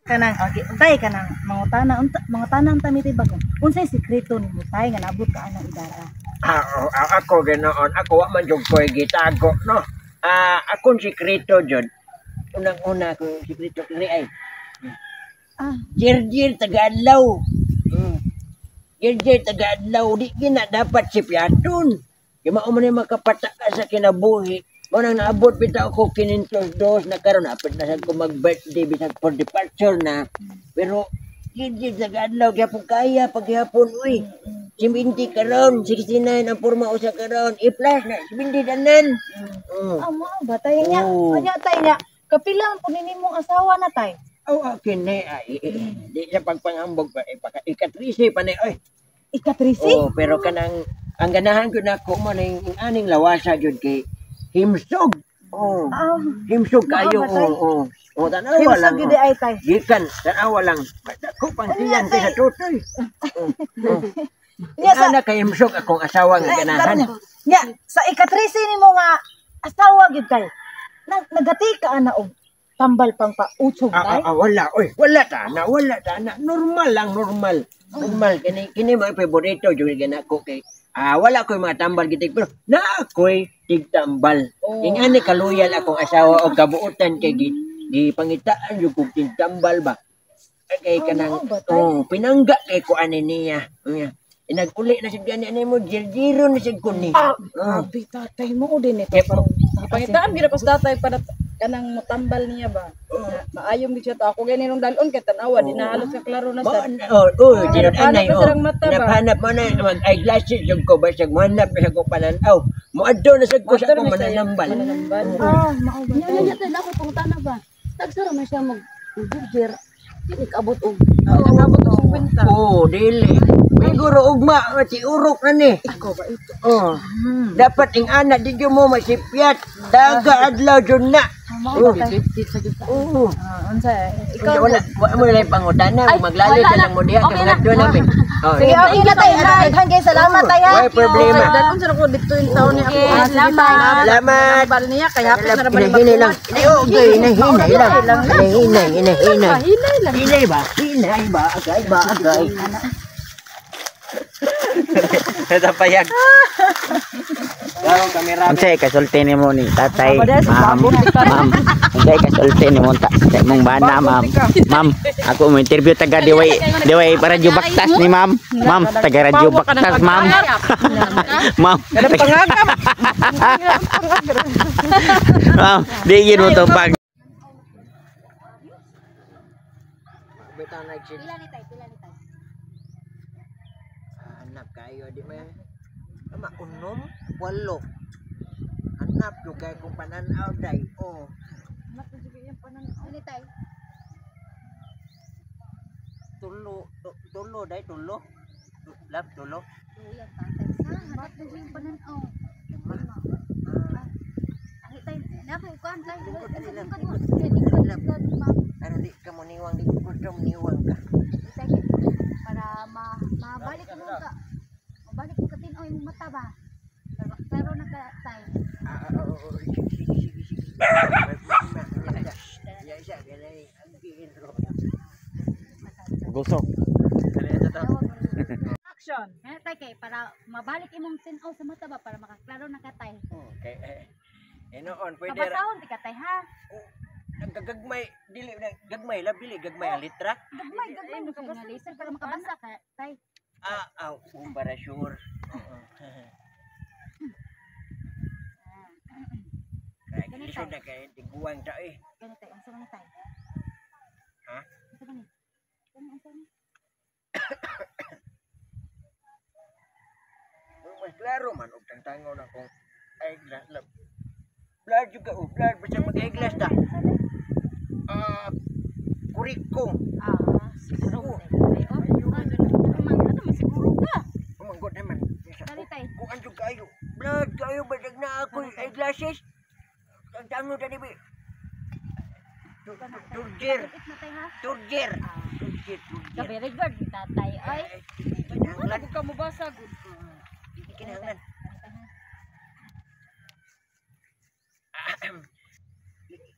Kanang okay, tay, kanang mangutana unta, mangutana unta mi ba kung unsay sikreto nimo, tay, nga naabot ka anang idara? Ah, oh, ah, ako ganoon, ako wa man jud ko'y gitago, no. Ah, akong sikreto jud. Unang-una akong sikreto kini ay Jirjir taga-adlaw. Jirjir taga-adlaw, di gina dapat si Piaton. Kay mao man ni makapataka sa kinabuhi. Mao nang naabot bitaw ko 52 na karon, apit na sad ko mag-birthday bisag for departure na. Pero jirjir taga-adlaw gyapon kaya paghapon, uy. 70 karon, 69 ang porma usa karon. I-plus na 70 danan. Ah, mao ba, tay, nya? Oo. Nya, tay, nya. Kapila ang pud nimong asawa na, tay? Oh, akin ni ay, di sa pagpanghambog pa, eh, paka ika-13 pa ni oy. Ika-13? Oh, pero kanang ang ganahan ko nako mo ning aning lawasa jud kay himsog. Oh, himsog kayo. Mao ba, tay? Oh, oh. Oh, tanawa Himsog lang. gyud Oh. ay, tay. Gikan, tanawa lang. Dako pang tiyan kay sa tutoy. Oh. Nya sa Ana kay himsog akong asawa nga Ay, ganahan. karon, nya sa ika-13 nimo nga asawa gyud, tay. Nagati ka ana og tambal pang pautsog, tay? Ah, ah, wala, oy, wala ta na, wala ta na. Normal lang, normal. Normal kini kini mo favorito jud gana ko kay wala ko'y mga tambal gitig pero na ako'y tigtambal. Oh. Ing ani kaluyal akong asawa og kabuotan kay gi, gipangitaan jud kog tigtambal ba. Ay, kay Ah, kanang mao ba, tay? Oh, pinangga kay ko ani niya. Nya. Inaguli na siya gani ani mo jirjiro na siya ko ni. Ah, Oh. grabe, tatay mo din ito. Kaya Pangitaan gyud ako sa tatay para kanang motambal niya ba. Na, maayom gid siya to. Ako gani nung dalon kay tanawa di na halos ka klaro na Mo sad. oh, oh, tinud-anay, Hanap na oh. silang mata ba? Hanap mo na mag eyeglasses jud ko basag mohanap na sa ko pananaw. Moadto na sad ko sa Moadto akong na siya. mananambal. Mananambal. Ah, mao ba, Nya tay? nya tay, ako pangutana ba. Tagsara man siya mag burger. Di kaabot og Nakabot og 50. Oh, dili. Siguro ugma ti urok na ni. Ikaw ba ito? Oh. Dapat ing ana di jud mo masipyat. Daga adlaw jud na. Ah, mao ba, tay? Oo. Ah, unsa eh? Ikaw Ikaw wala wa mo lang pangutana, Ay, maglali wala ka na. lang mo diha kay Okay na. mga namin. Oh, Sige, okay na, tay. Ano, daghan kay salamat, tay, ha. Way problema. Dalon sa ako dito yung taon niya ako. Okay, salamat. Salamat. Mananambal niya kay hapit na ra ba ni Hinahinay lang. Ay, okay, hinahinay lang. Hinahinay, hinahinay. Hinay lang. Hinay ba? Hinay ba? Agay ba? Agay. Napayag. Claro, kamera. Unsay kasulti nimo ni tatay, ma'am? Ma'am, unsay kasulti nimo ta sa imong bana, ma'am? Ma'am, ako mo interview taga Diway, Diway Radyo Baktas ni ma'am. Ma'am, taga Radyo Baktas, ma'am. Ma'am, Pangagam. ma'am, di yun mo tubag. Bitaw na si Pila ni tay, pila ni tay. Hanap kayo di man. Ama unom walo. Hanap yo kay kung pananaw day. Oh. Pila ni tay. Tulo tulo day tulo. Lab tulo. Luya tatay sa hanap na yung pananaw. Ay tay, na ko kuan tay. Lingkod Lingkod lang, lingkod mo. Lingkod lingkod ma. Ano di ka mo niwang di ko niwang ka. Tay, para ma mabalik mo ka. Mabalik mo ka tin-aw imong mata ba. Pero klaro na ka, tay. Ah, ah, oh, oh, sige, sige, sige, sige. May problema. Ya, isa, ganay, ang giinro. Gusok. Action. Eh, tay, kay para mabalik imong tin-aw sa mata ba para makaklaro na ka, tay. Okay. Eh, noon, pwede ra. Mabasahon di ka, tay, ha. Ang gagagmay, dili na, gagmay, lab, dili, gagmay ang litra. Gagmay, gagmay mo siya nga laser para makabasa ka, tay. Ah, ah, para sure. Oo. Kaya Ganito. lisod na kay tiguang ta eh. Ganito, tay, unsa man ni, tay? Ha? Unsa man ni? Kani unsa ni? Mas klaro man og tangtangaw na kung eyeglass lab. Blur juga oh, blur basta mag-eyeglass ta. Ah, kurikong. Ah, siguro. Oo. Tay, oh. Ano man siguro ka? Umanggod naman. Dali, tay. Kuan jud kayo. Blur kayo basag na ako eyeglasses. Tangtangaw ta dibi. Turjir, Ipit na, tay, ha. turjir. Ah. Turjir, turjir. Ka very good tatay oy. Eh, kinahanglan. Wala ka mo basa gud. Kinahanglan.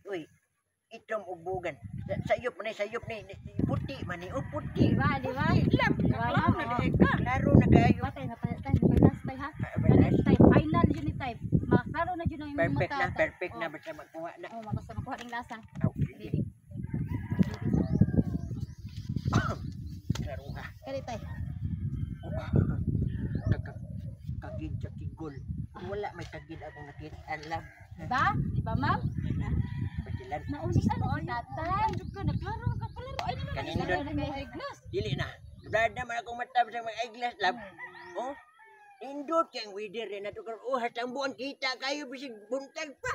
Uy, Itom og bugan. Sayop ni, sayop ni. Puti man ni, oh puti. Diba, diba? Klaro na diay ka. Klaro na kaayo. Patay na patay na patas tay ha. Batas. Tay final yun ni tay. Maklaro na jud ang imong Perfect mata. na, perfect na basta makuha na. Oh, basta makuha ning lasa. Aw, sige. Dili. Klaro ha. Kali tay. Kagid sa kigol. Wala may kagid akong nakita. Alam. Diba? Diba, ma'am? Basilan. Naunsa na si tatay. Jud ka naklaro ka klaro. Ay naman Kanindot. na may eyeglass. Dili na. Dahil naman akong mata sa mga eyeglass lab. Oh? Nindot kang weather rin nato karon. Oh, hatang buwan kita kayo bisig buntag pa.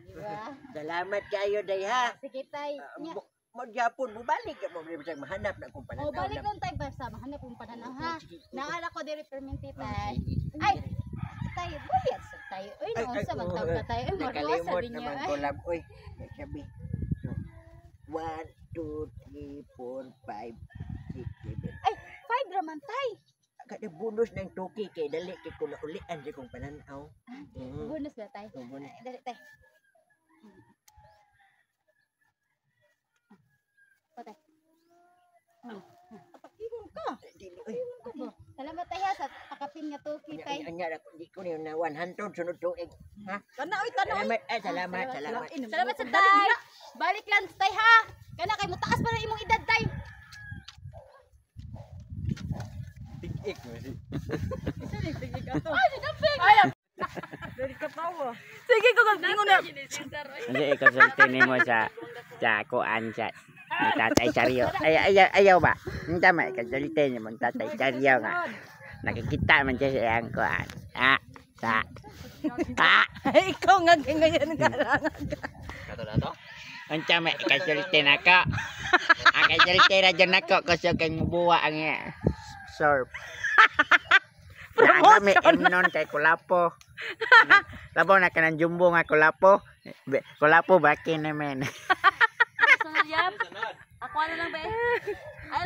Diba? Salamat kayo day ha. Sige tay. Nya. Magyapon mo balik ka mo bisag mahanap na akong pananaw. Oh, balik lab. lang tay basta mahanap kong pananaw ha. Naala ko diri perminti tay. Ay, tay, buyat sa tay. Uy, Ay, ay, naunsa man oh, tawag ka tay. Uy, maruwa Nakalimot sabi niya. naman Ay. ko lab. Uy, sabi. 1, 2, 3, 4, 5, 6, 7. Ay, 5 raman tay. Kada bonus ng tuki kay dali kay ko naulian sa kong pananaw. Bonus ba tay? Oh, bonus. Ay, dali tay. Patay. Atakihon ka. Dili, uy. Salamat tay ha sa pakapin nga tuki tay. Anya, anya, di ko niyo na 100 sunod tuig. Ha? Kana oy tanaw. Salamat, ay, salamat, salamat. Salamat sa tay. Balik lang tay ha. Kana kay mutaas pa na imong edad tay. Tig-ik mo si. Isa ni tigik ato. Ay, ay. Dili ka tawa. Sige ko kag ingon na. Kasi ikasulti nimo sa kuan sa ni Tatay Chario. Ay, ay, ayaw ba? Hindi tama, ikasulti nimo ni Tatay Chario nga. Nakikita man siya sa iyang kuan. Ah, sa. Ah, Ikaw nga ganyan ka lang. unsa may ikasulti nako. Ang ikasulti ra dyan nako kusog kay mubuwa ang surf. Promotion. Kami kay kulapo. Labaw na kanang jumbo nga kulapo. Kulapo baki naman. Sunod yam. Ako na lang be. Ay,